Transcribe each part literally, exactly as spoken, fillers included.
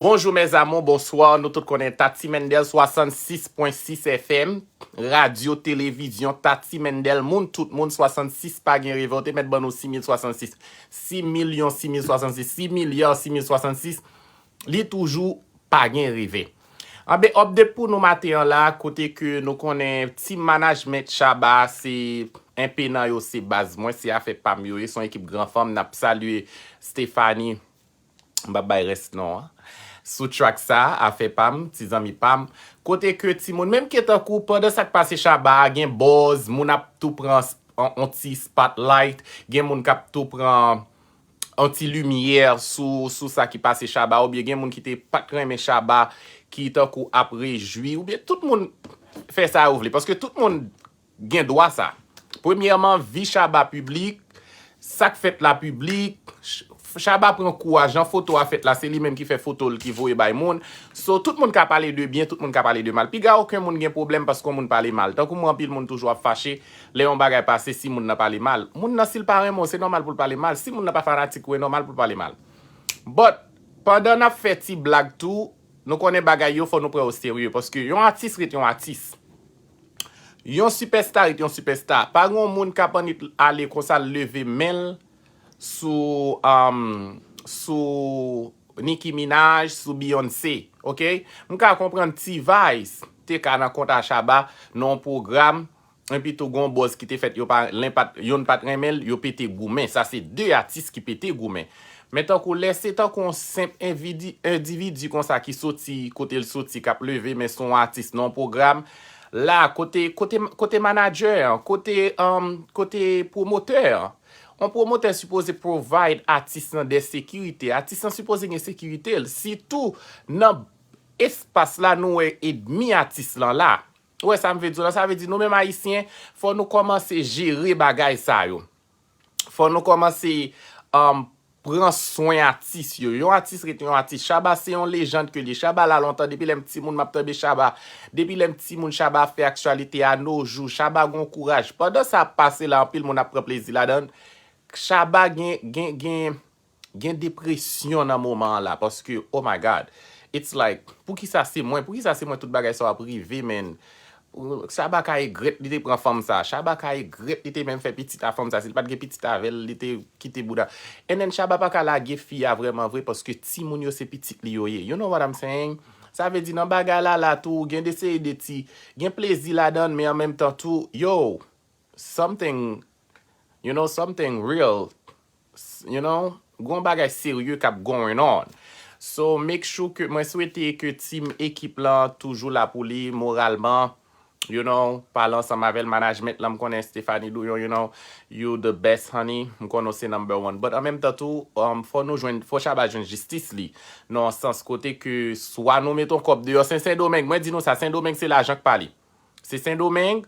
Bonjou mes amours, bonswa. Nou tout konnen Tati Mendel, swasannsis pwen sis F M, radyo televizyon Tati Mendel, moun tout moun, swasannsis pa gen reve. Ou te mèt ban nou sis mil swasannsis, sis milyon sis mil swasannsis, sis milya sis mil swasannsis, li toujou pa gen reve. Anben, update pou nou maten an la, kote ke nou konnen team management Shabba, se enpe nan yo, se baz mwen, se afè pa m yo ye, se yon ekip gran fanm, n ap salye Stephanie, m p ap bay rès non an. Sou track sa, afè pa m, ti zanmi pa m. Kote ke timoun, menm ke tankou, pandan sa k pase Shabba a, gen buzz, moun ap tou pran s- on, on ti spotlight, gen moun k ap tou pran on ti limyè sou, sou sa ki pase Shabba, oubyen gen moun ki te pa t renmen Shabba, ki tankou ap rejwi, oubyen tout moun fè sa yo vle, paske tout moun gen dwa sa. Premyèman, vi Shabba piblik, sa k fèt la piblik, Ch- Shabba pran kouraj, jan foto a fèt la, se li menm ki fè foto l ki voye bay moun. So, tout moun ka pale de byen, tout moun ka pale de mal. Piga okenn moun gen pwoblèm paske yon moun pale mal. Tankou mwen, anpil moun toujou ap fache lè yon bagay pase si moun nan pale mal. Moun nan, si l pa renmen w, se nòmal pou l pale mal. Si moun nan pa fanatik ou, e nòmal pou l pale mal. But, pandan n ap fè ti blag tou, nou konnen bagay yo, fò nou pran yo serye. Paske yon atis ret yon atis. Yon sipèsta ret yon sipèsta. Pa gen yon moun k ap annik ale konsa l leve men l sou, um, sou Nicki Minaj, sou Beyoncé, oke? M ka konprann T-Vice te ka nan kontra Shabba, nan yon pwogram, epi tou gon buzz ki te fèt, yo pa, len pa t, yonn pa t renmen l, yo pete goumen. Sa se de atis ki pete goumen. Men tankou lè se tankou yon senp envidi- endividi konsa ki soti kote l soti, k ap leve men sou yon atis nan yon pwogram, la, kote, kote, kote manadjè an, kote, um, kote pwomotè an, yon pwomotè sipoze provide atis lan de sekirite. Atis lan sipoze gen sekirite l. Sitou nan espas la nou wè edmi atis lan la. Ou wè sa m vle di w la? Sa vle di nou menm Ayisyen, fò nou kòmanse jere bagay sa yo. Fò nou kòmanse, um, pran swen atis yo. Yon atis ret yon atis. Shabba se yon lejand ke li ye. Shabba la lontan, depi lè m timoun m ap tande Shabba. Depi lè m timoun Shabba ap fè aktyalite a no jou. Shabba gon kouraj. Pandan sa ap pase la, anpil moun ap pran plezi ladan l. Shabba gen, gen, gen, gen depresyon nan moman an la, paske, oh my God, it's like, poukisa se mwen? Poukisa se mwen tout bagay sa yo ap rive, man? Shabba ka egrèt li te pran fanm sa. Shabba ka egrèt li te menm fè pitit a fanm sa. Si l pa t gen pitit avè l, li te kite bouda. And then Shabba pa ka lage fi a vrèman vre, paske timoun yo se pitit li yo ye. You know what I'm saying? Sa vle di nan bagay la la tou, gen de seri de ti, gen plezi ladan l, men an menm tan tou, yo, something, you know, something real, s- you know, gon bagay serye k ap going on. So, make sure ke, mwen swete ke team ekip lan toujou la pou li, moralman, you know, pale ansanm avè l, management lan, m konnen Stephanie Douyon, you know, you the best, honey, m konnen w se number one. But an menm tan tou, um, fò nou jwenn, fò Shabba jwenn jistis li, nan yon sans kote ke swa nou met yon kòb deyò, se Sendomeng, mwen di nou sa, Sendomeng se lajan k pale. Se Sendomeng,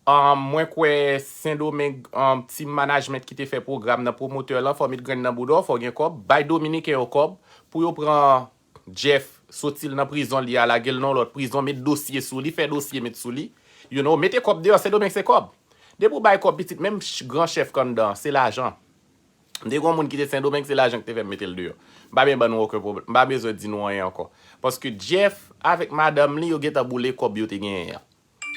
um, mwen kwè Sendomeng, um, team management ki te fè pwogram nan, pwomotè lan, fò met grenn nan bouda w, fò gen kòb, bay Dominiken yo kòb, pou yo pran Jeff, soti l nan prizon li a, lage l nan yon lòt prizon, met dosye sou li, fè dosye met sou li. You know, mete kòb deyò, Sendomeng se kòb. Depi w bay kòb pitit, menm ch- gran chèf k anndan an, se lajan. M te gen yon moun ki te Sendomeng, se lajan ki te fè m mete l deyò. M pa byen ban nou okenn pwoblèm, m pa bezwen di nou anyen ankò. Paske Jeff avèk madanm li, yo gentan boule kòb yo te genyen an.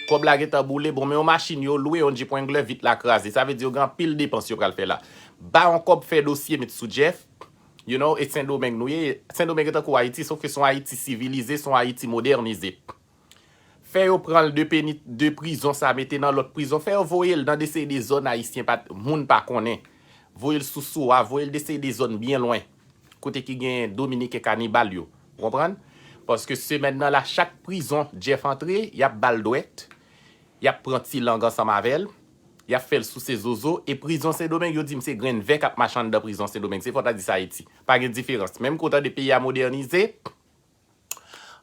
Kòb la gentan boule, bon, men yon machin yo lwe, yon Jeep Wrangler, vit la kraze. Sa vle di yo gen anpil depans yo pral fè la. Bay yon kòb, fè dosye, met sou Jeff. You know, e Sendomeng nou ye. Sendomeng e tankou Ayiti, sof ke se yon Ayiti sivilize, se yon Ayiti modènize. Fè yo pran l de peni- de prizon sa, mete nan lòt prizon. Fè yo voye l nan de seri de zòn ayisyen pa t- moun pa konnen. Voye l sou Sowa, voye l de seri de zòn byen lwen. Kote ki gen Dominiken kanibal yo. Ou konprann? Paske semèn nan la, chak prizon Jeff antre, y ap ba l dwèt, y ap pran ti lang ansanm avè l, y ap fè l souse zozo, e prizon Sendomeng, yo di m se grenn vè k ap mache anndan prizon Sendomeng. Se fò w ta di sa Ayiti. Pa gen diferans. Menm ke w tande peyi a modènize,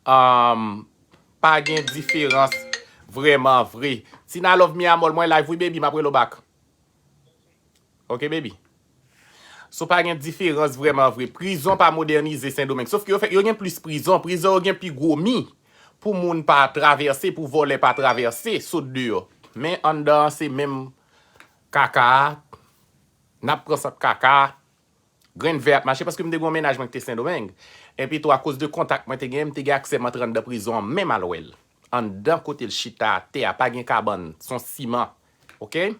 um, pa gen diferans vrèman vre. Tina Love Mi Amor, mwen live wi, baby, m ap rele w back. Ok, baby. So, pa gen diferans vrèman vre. Prizon pa modènize Sendomeng. Sof ke yo fè, yo gen plis prizon. Prizon yo gen pi gwo mi pou moun pa travèse, pou vòlè pa travèse, sot deyò. Men anndan an se menm kaka a. N ap pran sant kaka a. Grenn vè ap mache paske m te gen yon mennaj mwen ki te Sendomeng. Epi tou, akoz de kontak mwen te genyen, m te gen aksè m antre anndan prizon an menm al wè l. Anndan kote l chita atè a, pa gen kabann, s on siman. Oke?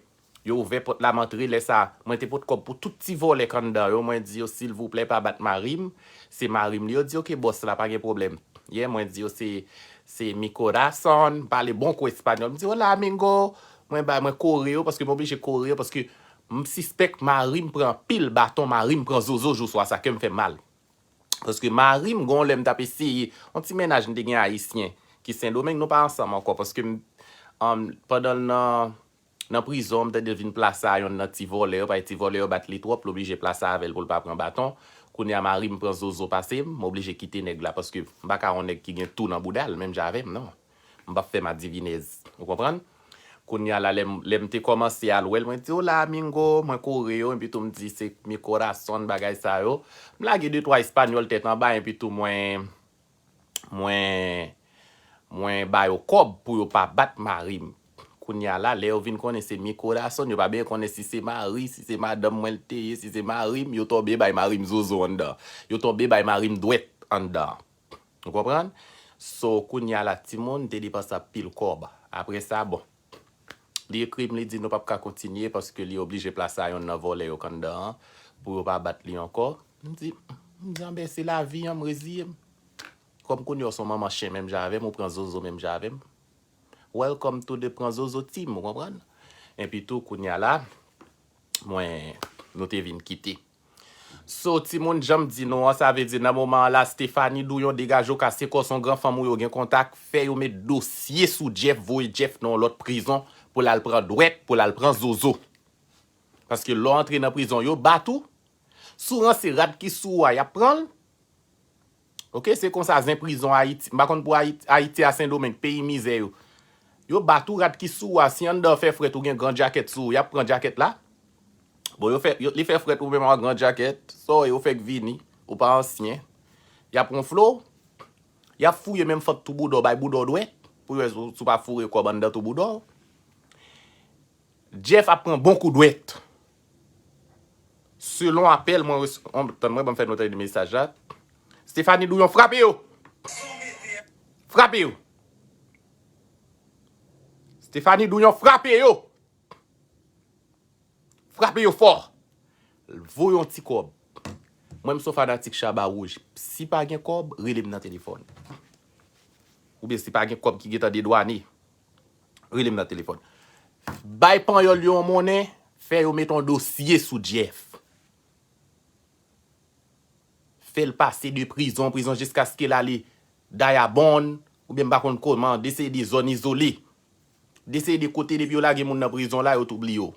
Yo ouvè pòt la, m antre, lè sa, mwen te pot kòb pou tout ti vòlè k anndan yo. Mwen di yo, silvouplè, pa bat mari m. Se mari m li. Yo di, oke, bòs la, pa gen pwoblèm. Yeah, mwen di yo, se, se mi corazón, m pale bon kou espanyòl. M di, hola, amigo. Mwen ba, mwen kore yo, paske m oblije kore yo, paske m sispèk mari m pran anpil baton, mari m pran zozo jou swa sa, kè m fè mal. Paske mari m, gon lè m t ap eseye, yon ti mennaj m te gen ayisyen, ki Sendomeng, nou pa ansanm ankò, paske m, um, pandan l nan, nan prizon, m tande l vin plase a yonn nan ti vòlè yo, paske ti vòlè yo bat li twòp, l oblije plase avè l pou l pa pran baton. Kounye a, mari m pran zozo pase m, m oblije kite nèg la, paske m pa ka yon nèg ki gen tou nan bouda l, menm jan avè m, non. M p ap fè madivinèz. Ou konprann? Kounye a la, lè m, lè m te kòmanse al wè l, mwen di, hola, amigo, mwen kore yo, epi tou m di, se mi corazón, bagay sa yo. M lage de twa espanyòl tèt anba, epi tou mwen, mwen, mwen ba yo kòb pou yo pa bat mari m. Kounye a la, lè yo vin konnen se mi corazón, yo pa byen konnen si se mari, si se madanm mwen l te ye, si se mari m, yo tonbe bay mari m zozo anndan. Yo tonbe bay mari m dwèt anndan. Ou konprann? So, kounye a la, timoun te depanse anpil kòb. Apre sa, bon, li ekri m, li di nou p ap ka kontinye paske li oblije plase a yonn nan vòlè yo k anndan an pou yo pa bat li ankò. M di, m di, anben, se lavi an, m reziye m. Kòm kounye a w s on manman chen menm jan avè m, ou pran zozo menm jan avè m. Welcome to the pran zozo team, ou konprann? Epi tou, kounye a la, mwen, nou te vin kite. So, timoun, jan m di nou an, sa vle di nan moman an la, Stephanie Douyon, degaje w, kase kò w, s on gran fanm ou yo gen kontak, fè yo met dosye sou Jeff, voye Jeff nan yon lòt prizon pou l al pran dwèt, pou l al pran zozo. Paske lè w antre nan prizon, yo bat ou. Si w ranse, rad ki sou ou a, y ap pran l. Oke, se konsa zen prizon Ayiti. M pa konn pou Ayiti, Ayiti a Sendomeng, peyi mizè yo. Yo bat ou, rad ki sou ou a, si anndan fè frèt, ou gen gran djakèt sou ou, y ap pran djakèt la. Bon, yo fè, yo, li fè frèt, ou menm a gran djakèt, sa w ye, ou fèk vini, ou pa ansyen. Y ap wonfle w, y ap fouye menm fant tou bouda w, bay bouda w dwèt, pou yo wè si w, si w pa foure kòb anndan tou bouda w. Jeff ap pran bon kou dwèt. Selon apèl, mwen res-, on, tann mwen, ban m fè nou tande mesaj la. Stephanie Douyon, frape yo! Frape yo! Stephanie Douyon, frape yo! Frape yo fò! Voye yon ti kòb. Mwen, m s on fanatik Shabba Wouj. Si pa gen kòb, rele m nan telefòn. Oubyen si pa gen kòb ki gentan dedwane, rele m nan telefòn. Bay panyòl yo yon monnen, fè yo met yon dosye sou Jeff. Fè l pase de prizon an prizon jiskaske l ale Dayabonn, oubyen m pa konn kòman, deseye de zòn izole. Deseye de kote depi yo lage moun nan prizon la, yo tou bliye w.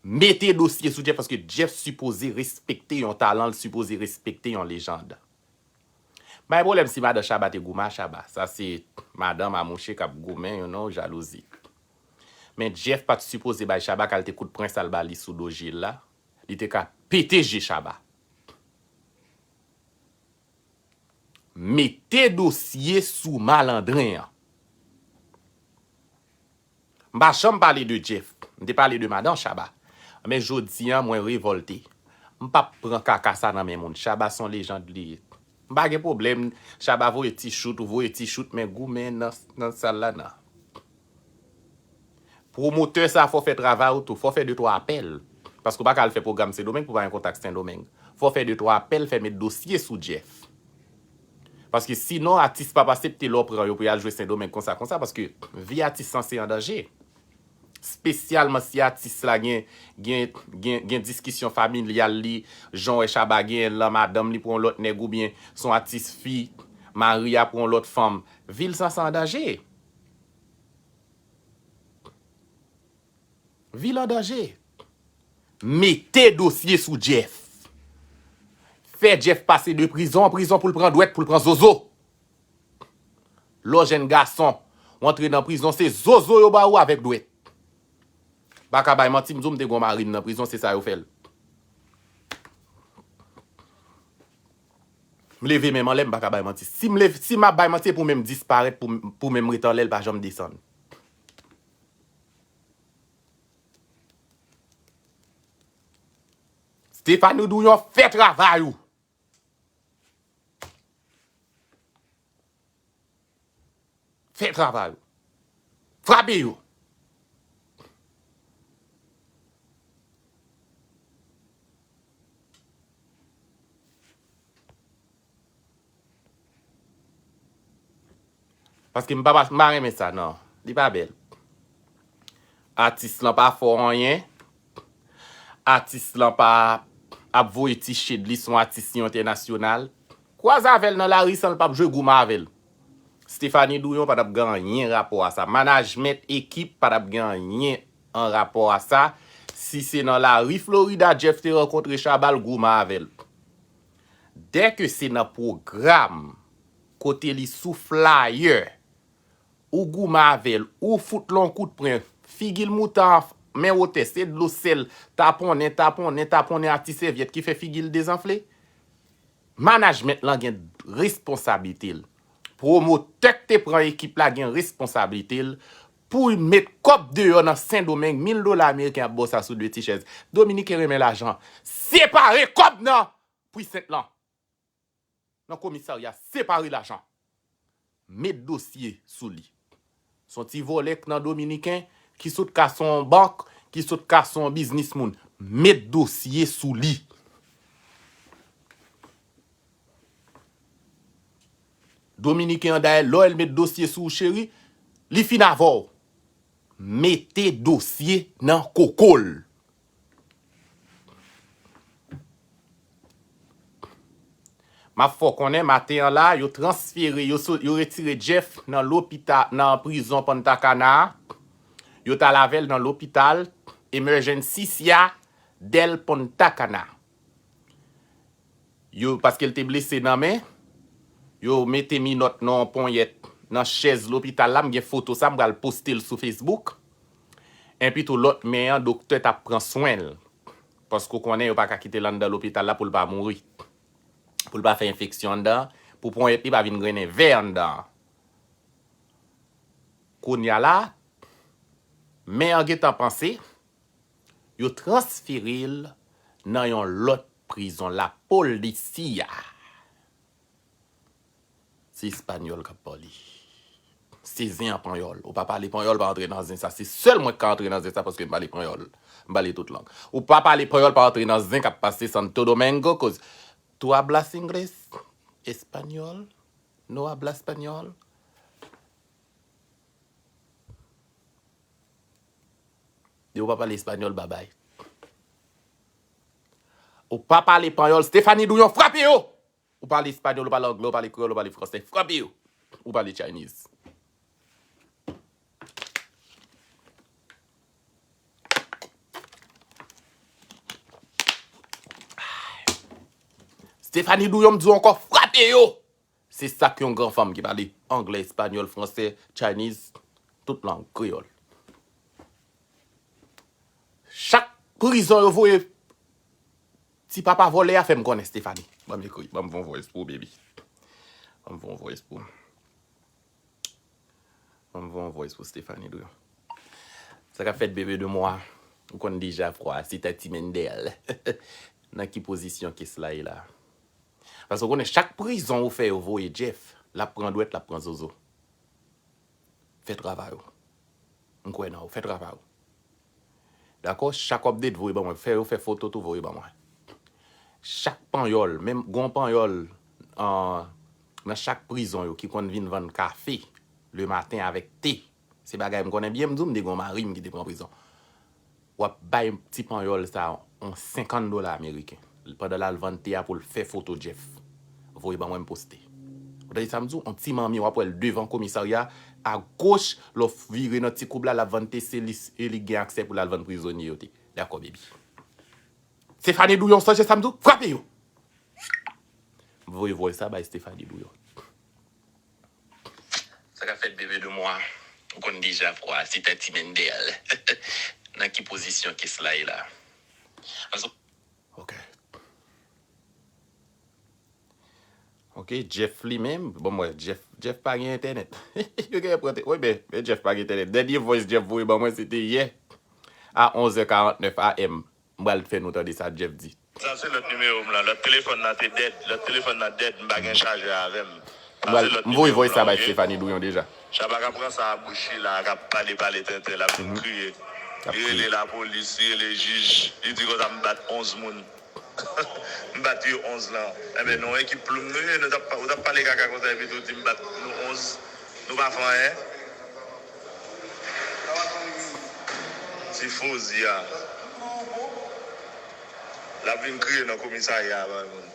Mete dosye sou Jeff, paske Jeff sipoze respekte yon talan, l sipoze respekte yon lejann. Bay pwoblèm si madan Shabba te goumen a Shabba. Sa se madanm a mouche k ap goumen, you know, jalouzi. Men Jeff pa t sipoze bay Shabba kalite kout pwen sa l ba li sou do je l la. Li te ka pete je Shabba. Mete dosye sou malandren an. M pa janm pale de Jeff. M te pale de madan Shabba. Men jodi an, mwen revòlte. M p ap pran kaka sa nan men moun. Shabba s on lejann li ye. M pa gen pwoblèm. Shabba voye ti chout, ou voye ti chout, men goumen nan, nan sal la, nan. Pwomotè sa, fò w fè travay ou tou. Fò w fè de twa apèl. Paske w pa ka al fè pwogram Sendomeng pou w pa gen kontak Sendomeng. Fò w fè de twa apèl, fè met dosye sou Jeff. Paske sinon, atis p ap asepte lè w pran yo pou y al jwe Sendomeng konsa, konsa, paske vi atis lan se an danje. Espesyalman si atis la gen, gen, gen, gen diskisyon familyal li, jan w wè Shabba genyen l lan, madanm li pran yon lòt nèg oubyen s on atis fi, mari a pran yon lòt fanm. Vi l sanse an danje. Vi l an danje. Mete dosye sou Jeff. Fè Jeff pase de prizon an prizon pou l pran dwèt, pou l pran zozo. Lè w jèn gason, w antre nan prizon, se zozo yo ba ou avèk dwèt. Pa ka bay manti, m di w m te gon mari m nan prizon, se sa yo fè l. M leve men m anlè, m pa ka bay manti. Si m leve, si m ap bay manti, e pou men m disparèt, pou, pou men m ret anlè, l pa janm desann. Stephanie Douyon, fè travay ou. Fè travay ou. Frape yo. Paske m pa, pa, m pa renmen sa, non. Li pa bèl. Atis lan pa fò anyen. Atis lan pa ap voye ti shade li, se yon atis li entènasyonal. Kwaze avè l nan lari san l p ap jwe goumen avè l. Stephanie Douyon pa t ap gen anyen rapò a sa. Management ekip pa t ap gen anyen an rapò a sa. Si se nan lari Florida Jeff te rankontre Shabba, l goumen avè l. Dèke se nan pwogram kote li sou flyer, ou goumen avè l, ou fout l yon kout pwen, figi l moute an men wotè, se dlo sèl, taponnen, taponnen, taponnen ak ti sèvyèt ki fè figi l dezanfle. Management lan gen responsablite l. Pwomotè k te pran ekip la gen responsablite l pou l met kòb deyò nan Sendomeng, mil dola ameriken ap ba w sa sou de ti chèz. Dominiken renmen lajan. Separe kòb nan precinct lan. Nan komisarya, separe lajan. Met dosye sou li. Se yon ti vòlè k nan Dominiken ki sot kase yon bank, ki sot kase yon biznis moun. Met dosye sou li. Dominiken an dayè, lè l met dosye sou ou, cheri, li fin avè w. Mete dosye nan koko l. M ap fè w konnen maten an la, yo transfere, yo, so- yo retire Jeff nan lopita, nan prizon Punta Cana a. Yo t al avè l nan lopital Emergency Cia del Punta Cana. Yo, paske l te blese nan men, yo mete minòt nan yon ponyèt nan chèz lopital la. M gen foto sa, m pral poste l sou Facebook. Enpi tou lòt men an, doktè t ap pran swen l. Paske w konnen yo pa ka kite l anndan lopital la pou l pa mouri. Pou l pa fè enfeksyon anndan, pou ponyèt li pa vin grennen vè anndan. Kounye a la, men an gentan panse, yo transfere l nan yon lòt prizon, la policía. Se espanyòl k ap pale. Se zen an panyòl. Ou pa pale panyòl, pa antre nan zen sa. Se sèl mwen k ka antre nan zen sa paske m pale panyòl. M pale tout lang. Ou pa pale panyòl, pa antre nan zen k ap pase Santo Domingo, koz tú hablas inglés, español, no hablas español. Yo pa pale espanyòl, babay. Ou pa pale panyòl, Stephanie Douyon, frape yo! Ou pale espanyòl, ou pale anglè, ou pale kreyòl, ou pale fransè, frape yo! Ou pale Chinese. Stephanie Douyon, m di w ankò, frape yo! Se sa k yon gran fanm ki pale anglè, espanyòl, fransè, Chinese, tout lang, kreyòl. Chak prizon yo voye ti papa vòlè a, fè m konnen, Stephanie. Ban m ekri, ban m voye yon voice pou ou, baby. Ban m voye yon voice pou ou. Ban m voye yon voice pou Stephanie Douyon. Sa k ap fèt, bebe de mwa? Ou konn deja, fwa, se Tati Mendel. Nan ki pozisyon kes la ye la? Paske w konnen chak prizon ou fè yo voye Jeff, l ap pran dwèt, l ap pran zozo. Fè travay ou. M kwè nan ou. Fè travay ou. Dakò? Chak update voye ban mwen. Fè yo fè foto tou voye ban mwen. Chak panyòl, menm gon panyòl, ah, nan chak prizon yo ki konn vin vann kafe lematen avèk te. Se bagay m konnen byen, m di w, m te gen yon mari m ki te pran prizon. W ap bay ti panyòl sa yon senkant dola ameriken. Pandan l al vann te a pou l fè foto Jeff. Voye ban mwen, m poste. Ou tande sa m di w? Yon ti manmi, w ap wè l devan komisarya, agoch, lè w vire nan ti koub la, l ap vann te, se li, e li gen aksè pou l al vann prizonye yo te. Dakò, baby. Stephanie Douyon, sonje sa m di w? Frape yo! M voye voice sa bay Stephanie Douyon. Sa k ap fèt, bebe de mwa? Ou konn deja, fwa, se Tati Mendel. Nan ki pozisyon kes la ye la? Paske Ok. Ok, Jeff li menm, bon, mwen, Jeff, Jeff pa gen entènèt. Yo gen pran te, wi, men, men Jeff pa gen entènèt. Dènye voice Jeff voye ban mwen, se te yè a onz è karant nèf A M. M pral fè nou tande sa Jeff di. Sa se lòt nimewo m lan. Lòt telefòn nan te dèd. Lòt telefòn nan dèd, m pa gen chajè avè m. Sa se lòt nimewo m lan, oke? M voye voice sa bay Stephanie Douyon deja. Chaba ka pran sa a bouch li la, k ap pale, pale tenten, l ap vin kriye. Li rele lapolis, li rele jij, li di konsa m bat onz moun. M bat yo onz lan. Enben, nou ekip ploum nou ye, nou t ap, ou t ap pale kaka konsa, epi tou di m bat nou onz, nou pa fè anyen. Tifozi a. L ap vin kriye nan komisarya a, pa moun.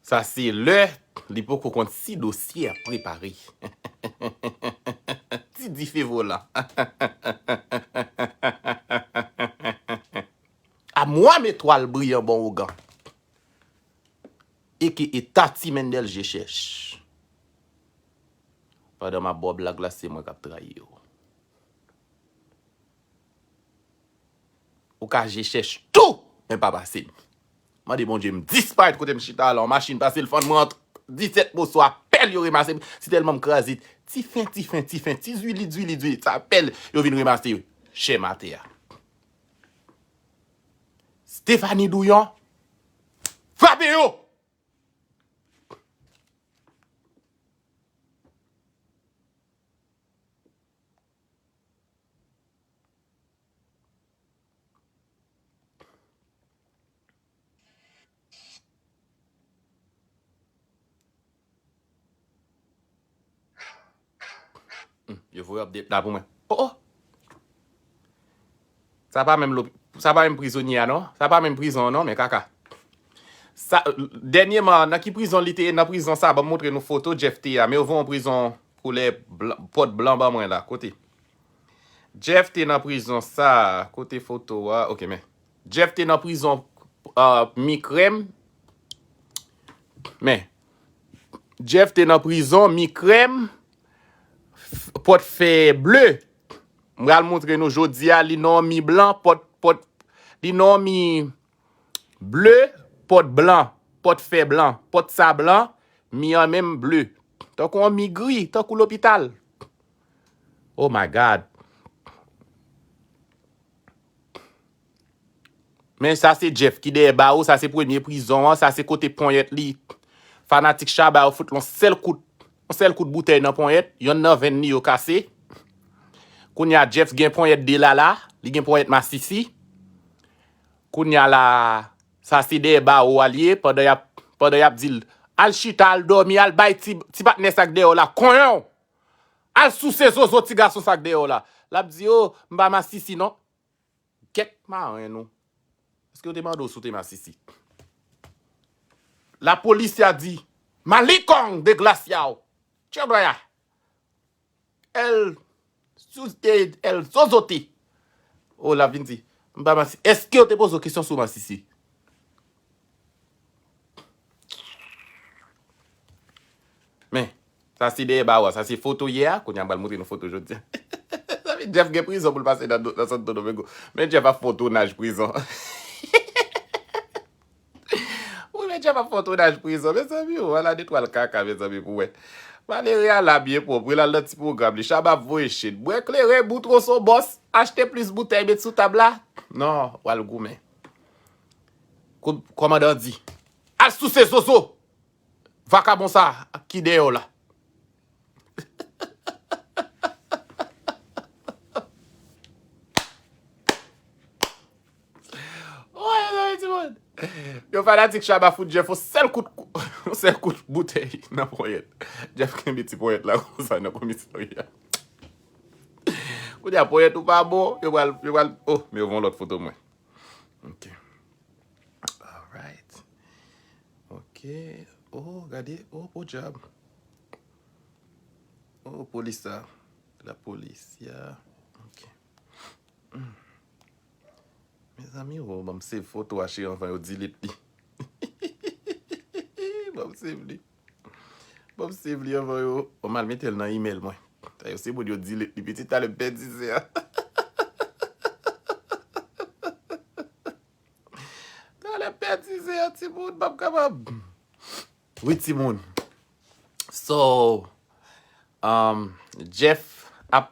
Sa se lè li poko konn si dosye a prepare. Ti dife volan. A mwa m etwal briyan bon ougan. Eke e Tati Mendel je chèch. Pandan m ap ba w blag la, se mwen k ap trayi w. Ou ka je chèch tou, men pa pase m. Mande Bondye m disparèt kote m chita a la, yon machin pase l fann mwen ant disèt moso apèl yo remase m, si tèlman m kraze, ti fen, ti fen, ti fen, ti zwili, zwili, zwili, ti apèl yo vin remase chè m atè a. Stephanie Douyon, frape yo! Hmm, yo voye update la pou mwen. Oh, oh! Sa pa menm lopi-, sa pa menm prizonye a, non? Sa pa menm prizon an, non, men kaka. Sa, dènyèman, nan ki prizon li te ye? Nan prizon sa, ban m montre nou foto Jeff te ye a. Men yo voye yon prizon koulè blan, pòt blan ban mwen la. Kote? Jeff te nan prizon sa, kote foto a? Ok, men. Jeff te nan prizon, uh, mi krèm. Men. Jeff te nan prizon, mi krèm, f-, pòt fè ble. M pral montre nou jodi a, li nan yon mi blan, pòt, pòt, li nan yon mi ble, pòt blan, pòt fè blan, pòt sa blan, mi an menm ble. Tankou yon mi gri, tankou lopital. Oh my God. Men sa se Jeff ki dèyè bawo, sa se premye prizon an, sa se kote ponyèt li. Fanatik Shabba yo fout l yon sèl kout, yon sèl kout boutèy nan ponyèt, yonn nan venn li yo kase. Kounye a Jeff gen ponyèt delala, li gen ponyèt masisi. Kounye a la, sa se dèyè bawo a l ye, pandan y ap, pandan y ap di l, al chita, al dòmi, al bay ti, ti patnè sa k dèyè w la konyon! Al souse zozo ti gason sa k dèyè w la. L ap di, o, m pa masisi non. Gèt maren nou. Èske yo te mande w si w te masisi? Lapolis a di, Malikong de Glaciao. Tchèbaya. El, sou te, el zozote. O, l ap vin di, m pa masi-, èske yo te poze w kesyon si w masisi? Men, sa se dèyè bawo a, sa se foto yè a, kounye a m pral montre nou foto jodi a. Sa vin Jeff gen prizon pou l pase nan, nan Santo Domingo. Men Jeff ap fè yon tounaj prizon. Wi, men Jeff ap fè yon tounaj prizon, mezanmi, o, ala de twal kaka, mezanmi, pou wè. Malere a la byen pwòp, wi, l al nan ti pwogram li, Shabba ap voye shit. Bwè kleren, Boutro se yon bòs, achte plis boutèy, met sou tab la. Non, w al goumen. Kou-, kòmandan di, al souse zozo! Vakabon sa ki dèyè w la. Woy, mezanmi, timoun. Yon fanatik Shabba fout Jeff yon sèl kout, yon sèl kout boutèy nan ponyèt. Jeff kenbe ti ponyèt la konsa nan komisarya. Kounye a ponyèt ou pa bon, yo pral, yo pral, oh, men yo voye yon lòt foto mwen. Ok. Alright. Ok. Oh, gade. Oh, podyab. Oh, polis sa. Lapolis, ya. Ok. Hmm. Mezanmi, oh, ban m save foto a, cheri, anvan yo delete li. Ban m save li. Ban m save li anvan yo. Ban m al mete l nan email mwen. Sa yo se moun yo delete li. Pitit talè m pèdi se a. Talè m pèdi se a, timoun, m p ap kapab. Wi, timoun. So, um, Jeff ap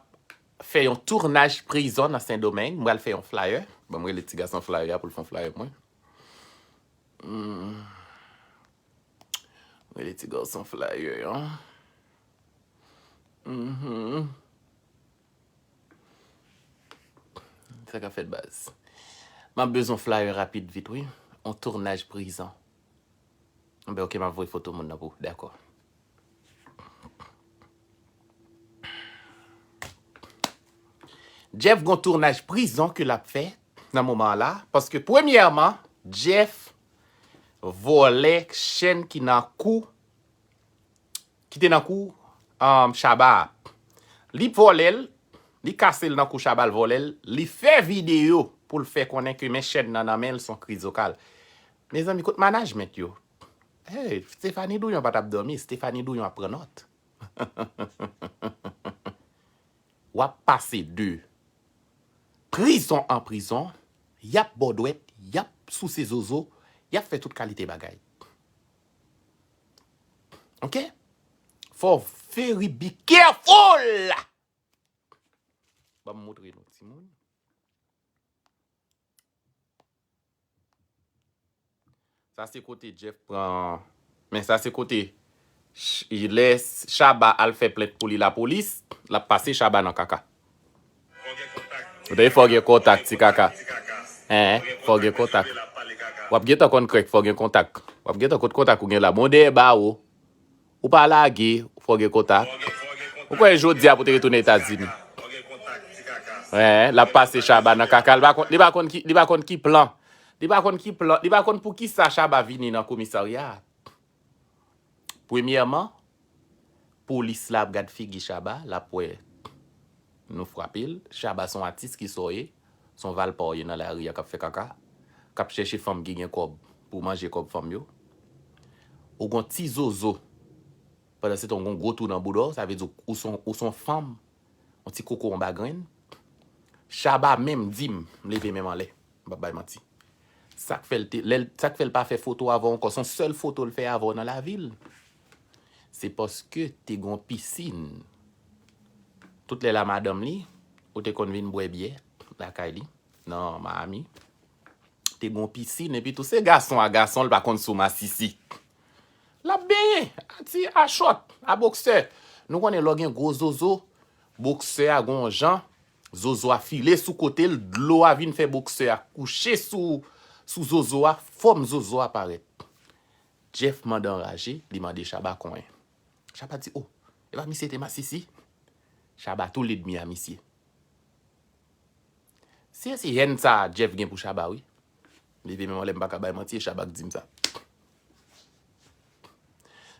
fè yon tounaj prizon nan Sendomeng. Mwen al fè yon flyer. Ban m rele ti gason flyer a pou l fè yon flyer pou mwen. Hmm. Rele ti gason flyer an. Mhm. Sa k ap fèt, baz? M ap bezwen flyer rapid vit, wi. On tournaj prizon. Enben, ok, m ap voye foto moun nan pou ou. Dakò. Jeff gon tournaj prizon ke l ap fè nan moman la. Paske, premyèman, Jeff vòlè chèn ki nan kou, ki te nan kou, um, Shabba a. Li vòlè l, li kase l nan kou Shabba, l vòlè l, li fè videyo pou l fè konnen ke men chèn nan nan men l, se yon krizokal. Mezanmi, kot management yo? Hey, Stephanie Douyon pa t ap dòmi, Stephanie Douyon ap pran nòt. W ap pase de prizon an prizon, y ap ba w dwèt, y ap souse zozo, y ap fè tout kalite bagay. Ok? Fò w very be careful! Ban m montre nou, timoun. Sa se kote Jeff pran. Men sa se kote ch- lè Shabba al fè plent pou li lapolis, l ap pase Shabba nan kaka. Dayè, fò w gen kontak, ti kaka. Hein, fò w gen kontak. W ap gentan konn krèk, fò w gen kontak. W ap gentan konn kontak ou gen la. Bon, dèyè bawo. Ou pa lage, fò w gen kontak. Ou kwè jodi a pou te retounen Etazini? Wen, l ap pase Shabba nan kaka. Li pa konn, li pa konn ki, li pa konn ki plan. Li pa konn ki plan. Li pa konn pou ki sa Shabba vini nan komisarya a. Premyèman, polis la ap gad figi Shabba, l ap wè nou frape l. Shabba se yon atis ki sa w ye, se yon valpa w ye nan lari a k ap fè kaka, k ap chèche fanm ki gen kòb pou manje kòb fanm yo. Ou gon ti zozo. Pandan se tan, ou gon gwo tou nan bouda w, sa vle di ou se yon, ou se yon fanm, yon ti koko anba grenn. Shabba menm di m, m leve men m anlè. M p ap bay manti. Sa k fè l te, lè l, sa k fè l pa fè foto avè w ankò, se yon sèl foto l fè avè w nan lavi l. Se paske te gon pisin. Tout lè la madanm li, ou te konn vin bwè byè lakay li, nan Miami. Te gon pisin, epi tou se gason a gason, l pa konn sou masisi. L ap benyen, a ti, a chòt, a boksè. Nou konnen lè w gen gwo zozo, boksè a gon jan, zozo a file sou kote l, dlo a vin fè boksè a kouche sou, sou zozo a, fòm zozo a parèt. Jeff mande anraje, li mande Shabba konyen. Shabba di, "Oh, e pa misye te masisi?" Shabba tou ledmi a misye. Si se hèn sa Jeff gen pou Shabba, wi. Leve men m anlè, m pa ka bay manti, e Shabba k di m sa.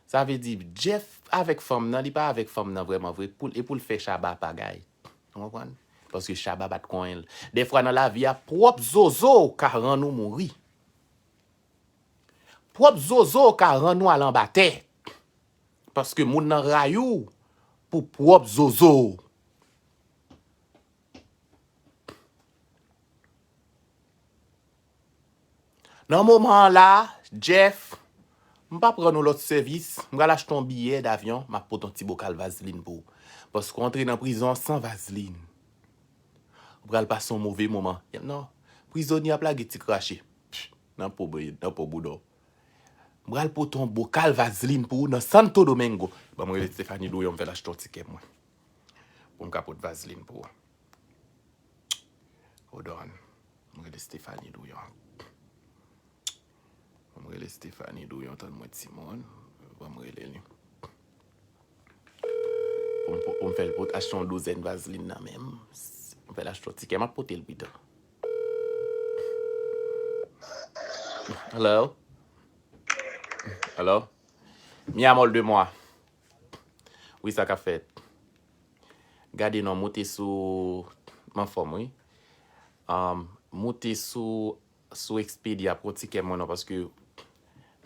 Sa vle di, Jeff avèk fanm nan, li pa avèk fanm nan vrèman vre, pou, e pou l fè Shabba pagay. Ou konprann? Paske Shabba pa t konyen l. Dèfwa nan lavi a, pwòp zozo ka rann ou mouri. Pwòp zozo ka rann ou al anba tè. Paske moun nan rayi w pou pwòp zozo. Nan moman an la, Jeff, m p ap rann ou lòt sèvis, m pral achte yon biyè davyon, m ap pote yon ti bokal vazlin pou ou. Paske w antre nan prizon an san vazlin. Ou pral pase yon move moman. Non, prizonye ap lage ti krache. Pch, nan po, nan po bouda w. M pral pote yon bokal vazlin pou ou nan Santo Domingo. Ban m rele Stephanie Douyon, m fè l achte yon tikè mwen. Pou m ka pote vazlin pou ou. Hold on. M rele Stephanie Douyon. M rele Stephanie Douyon, tann mwen timoun. Ban m rele li. Pou m, pou m fè l pot achte yon douzèn vazlin nan men m. M fè l achte yon tikè, m ap pote l pita. Hello? Hello? Mi amor de moi. Wi, sa k ap fèt? Gade non, moute sou, m anfòm, wi. Um, moute sou, sou Expedia pou yon tikè mwen non, paske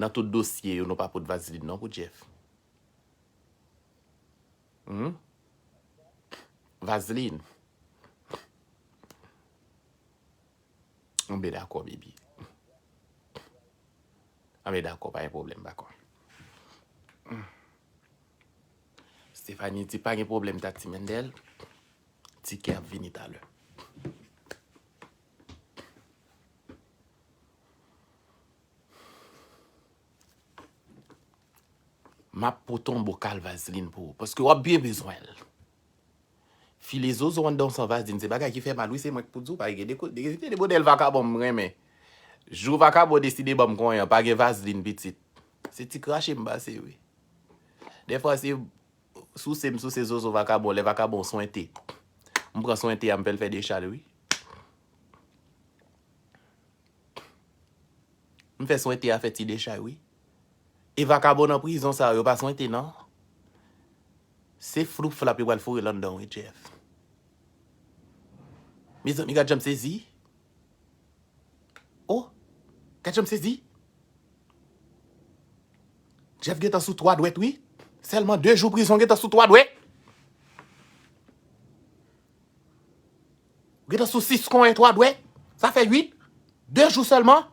nan tout dosye yo, nou pa pot vazlin non pou Jeff. Hmm? Vazlin. Anben dakò, baby. Anben dakò, pa gen pwoblèm, dakò. Stephanie di pa gen pwoblèm, Tati Mendel. Tikè ap vini talè. M ap pote yon bokal vazlin pou ou, paske w ap byen bezwen l. File zozo anndan w san vazlin, se bagay ki fè mal, wi, se mwen k pou di w, pa gen de kote, gen de modèl vakabon m renmen. Jou vakabon deside ban m konyen, pa gen vazlin, pitit. Se ti krache m pase, wi. Dèfwa, se souse m souse zozo vakabon, lè vakabon swente. M pran swente a, m fè l fè de chay, wi. M fè swente a fè ti de chay, wi. E vakabon nan prizon sa yo, yo pa swente, non. Se floup flap yo pral foure l anndan, wi, Jeff. Mezanmi, gad jan m sezi. Oh, gad jan m sezi. Jeff gentan sou twa dwèt, wi. Sèlman de jou prizon gentan sou twa dwèt. Gentan sou sis konyen twa dwèt. Sa fè uit. De jou sèlman.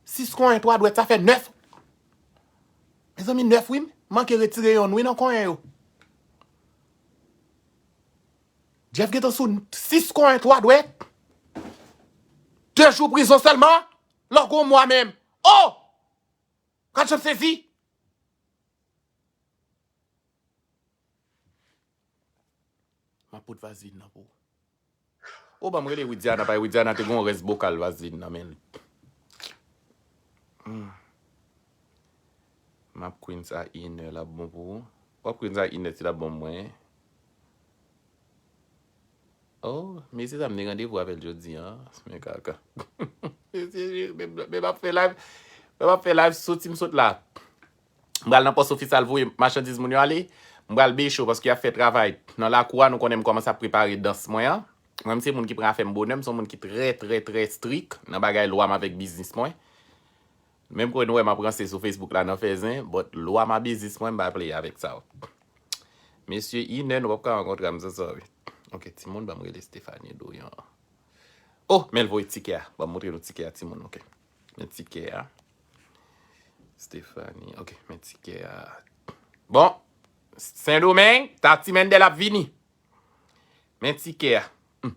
Sis konyen twa dwèt, sa fè nèf. Mezanmi, nèf, wi. M manke retire yonn, wi, nan konyen yo. Jeff gentan sou sis konyen twa dwèt. De jou prizon sèlman. Lè w gen yon mwa menm. Oh! Gad jan m sezi. M ap pot vazlin nan pou ou. O, ban m rele Widiana, paske Widiana te gen yon rès bokal vazlin nan men l. Hmm. M ap Queen sa inè l ap bon pou ou. W ap Queen sa inè si l ap bon mwen. Oh, mesye sa m gen randevou avè l jodi a. Men kaka. Mesye, men, men m ap fè live. Men m ap fè live soti m sot la. M pral nan pòs ofis al voye machandiz moun yo ale. M pral bechou paske y ap fè travay nan lakou a. Nou konnen m kòmanse ap prepare dans mwen an. Mwen, m se moun ki pran afè m bonè. M se yon moun ki trè, trè, trè strik nan bagay lwa m avèk biznis mwen. Menm ke nou wè m ap ranse sou Facebook la nan fè zen, but lwa m a biznis mwen, m pa play avèk sa yo. Mesye, inè, nou p ap ka rankontre a m sou sa, wi. Ok, timoun, ban m rele Stephanie Dorian. Oh, men l voye tikè a. Ban m montre nou tikè a, timoun, ok. Men tikè a. Stephanie, ok, men tikè a. Bon, Sendomeng, Tati Mendel ap vini. Men tikè a. Hmm.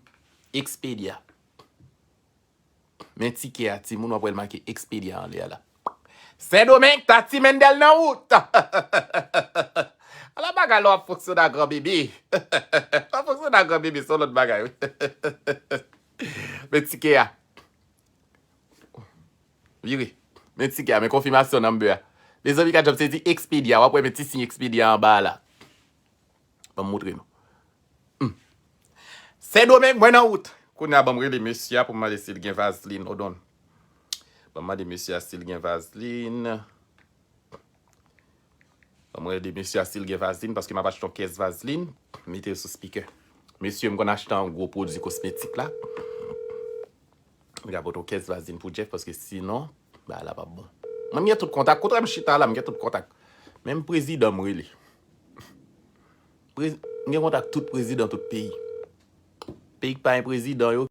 Expedia. Men tikè a, timoun, w ap wè l make Expedia anlè a la. Sendomeng, Tati Mendel nan wout. Ala bagay la w ap fonksyone a gran bebe. W ap fonksyone a gran bebe, se yon lòt bagay, wi. Men tikè a. Vire. Men tikè a, men konfimasyon nanmbè a. Mezanmi, gad jan m sezi Expedia, w ap wè men ti siy Expedia anba a la. Ban m montre nou. Hmm. Sendomeng, mwen nan wout. Kounye a, ban m rele mesye a pou m mande si l gen vazlin. Hold on. Ban m mande mesye a si l gen vazlin. Ban m rele mesye a si l gen vazlin, paske m ap achte yon kès vazlin. Mete l sou speaker. Mesye, m konn achte yon gwo pwodui kosmetik la. M ka pote yon kès vazlin pou Jeff, paske sinon, bagay la p ap bon. Mwen, m gen tout kontak. Kote m chita la, m gen tout kontak. Menm prezidan m rele. Prez-, m gen kontak tout prezidan tout peyi. Peyi k pa gen prezidan yo.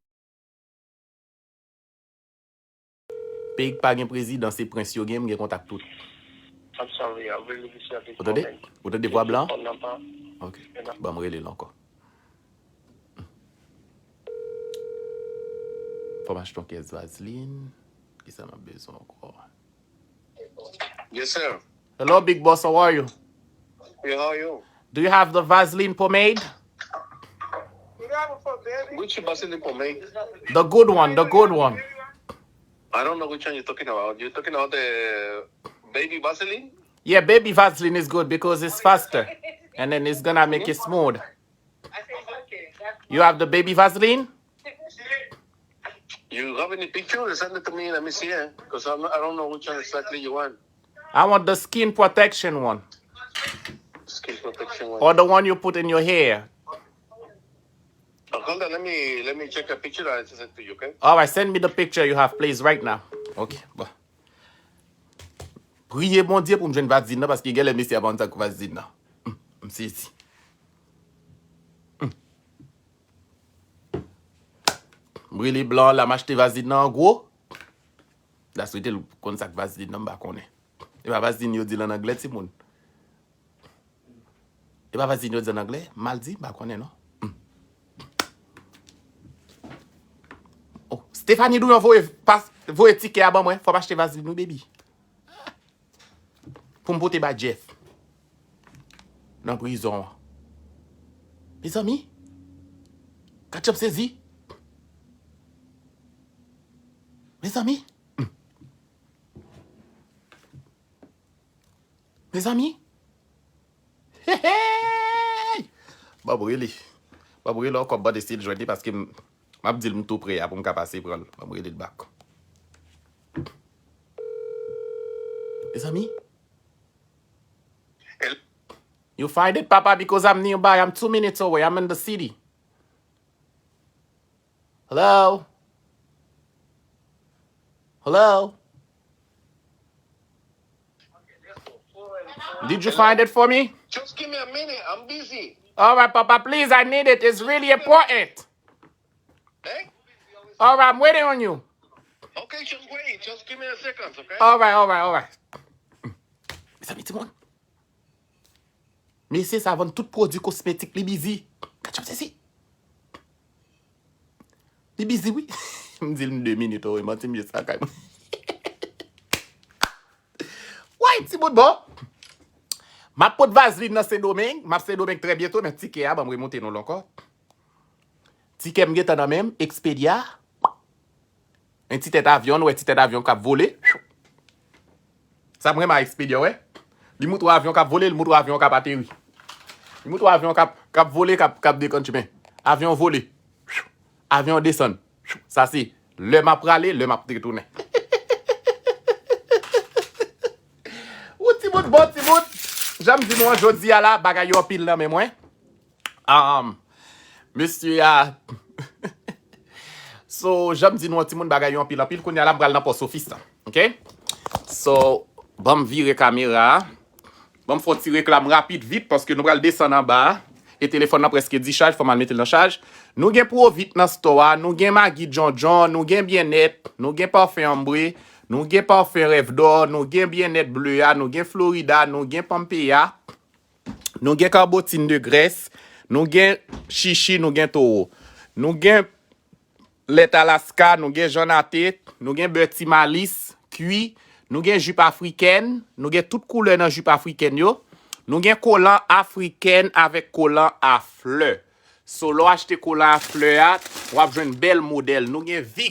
Peyi k pa gen prezidan, se prens yo gen, m gen kontak tout. I'm sorry, I really miss you at this moment. Ou tande? Ou tande vwa blan? Phone number. Ok. Ban m rele l ankò. Fò m achte yon kès vazlin. Kisa m ap bezwen ankò? Yes, sir. Hello, big boss. How are you? Yeah, how are you? Do you have the Vaseline pomade? Which Vaseline pomade? The good one, the good one. I don't know which one you're talking about. You're talking about the baby Vaseline? Yeah, baby Vaseline is good because it's faster. And then it's gonna make it smooth. You have the baby Vaseline? You have any picture? Send it to me. Let me see it. Because I'm, I don't know which one exactly you want. I want the skin protection one. Skin protection one. Or the one you put in your hair. Oh, hold on. Let me, let me check a picture. I'll send it to you, okay? All right, send me the picture you have, please, right now. Ok, bon. Priye Bondye pou m jwenn vazlin nan, paske genlè mesye a pa konn sa k vazlin nan. Hmm, m sezi. Hmm. M rele blan an la, m achte vazlin nan an gwo. M ta swete l konn sa k vazlin nan, m pa konnen. E pa vazlin yo di l an anglè, timoun. E pa vazlin yo di an anglè, m mal di, m pa konnen non. Hmm. Oh, Stephanie Douyon voye pas, voye tikè a ban mwen, fò m achte vazlin wi, baby. pou m pote bay Jeff nan prizon an. Mezanmi, gad jan m sezi. Mezanmi. Mezanmi. Hey, hey! Ban m rele. Ban m rele ankò, ban m eseye jwenn li paske m, m ap di l m tou pre a pou m ka pase pran l. Ban m rele l back. Mezanmi. You find it, papa, because I'm nearby. I'm two minutes away. I'm in the city. Hello? Hello? Did you find it for me? Just give me a minute. I'm busy. All right, papa, please, I need it. It's really important. Eh? All right, I'm waiting on you. Okay, just wait. Just give me a second, okay? All right, all right, all right. Mezanmi, timoun. Mesye sa vann tout pwodui kosmetik, li bizi. Gad jan m sezi. Li bizi, wi. M di l m de minit, o, manti m ye sa kay mwen. Way, timoun, bon. M ap pot vazlin nan Sendomeng. M ap Sendomeng trè byento, men tikè a, ban m remonte nou l ankò. Tikè m gentan nan men m, Expedia. Men ti tèt avyon, nou wè ti tèt avyon k ap vole. Sa m renmen a Expedia, wè. Li moutre w avyon k ap vole, li moutre w avyon k ap ateri. Li moutre w avyon k ap, k ap vole, k ap, k ap dekann chimen. Avyon vole. Avyon desann. Sa se lè m ap prale, lè m ap retounen. Ou timoun, bon timoun. Jan m di nou an jodi a la, bagay yo anpil nan men mwen. Um, mesye a. So, jan m di nou an timoun, bagay yo anpil anpil. Kounye a la, m pral nan pòs ofis la. Ok? So, ban m vire kamera a. Ban m fè yon ti reklam rapid vit, paske nou pral desann anba a. E telefòn nan prèske dichaj, fò m al mete l nan chaj. Nou gen Pwovit nan store a, nou gen Magi Djondjon, nou gen Byennèt, nou gen Pafen Ambre, nou gen Pafen Rèv Dò, nou gen Byennèt Ble a, nou gen Florida, nou gen Pampeya. Nou gen Carbotine de Grès, nou gen Chichi, nou gen Towo. Nou gen lèt Alaska, nou gen Jannate, nou gen bè Ti Malis, kwi, nou gen jip afrikèn, nou gen tout koulè nan jip afrikèn yo. Nou gen kolan afrikèn avèk kolan a flè. So, lè w achte kolan a flè a, w ap jwenn bèl modèl. Nou gen Vic,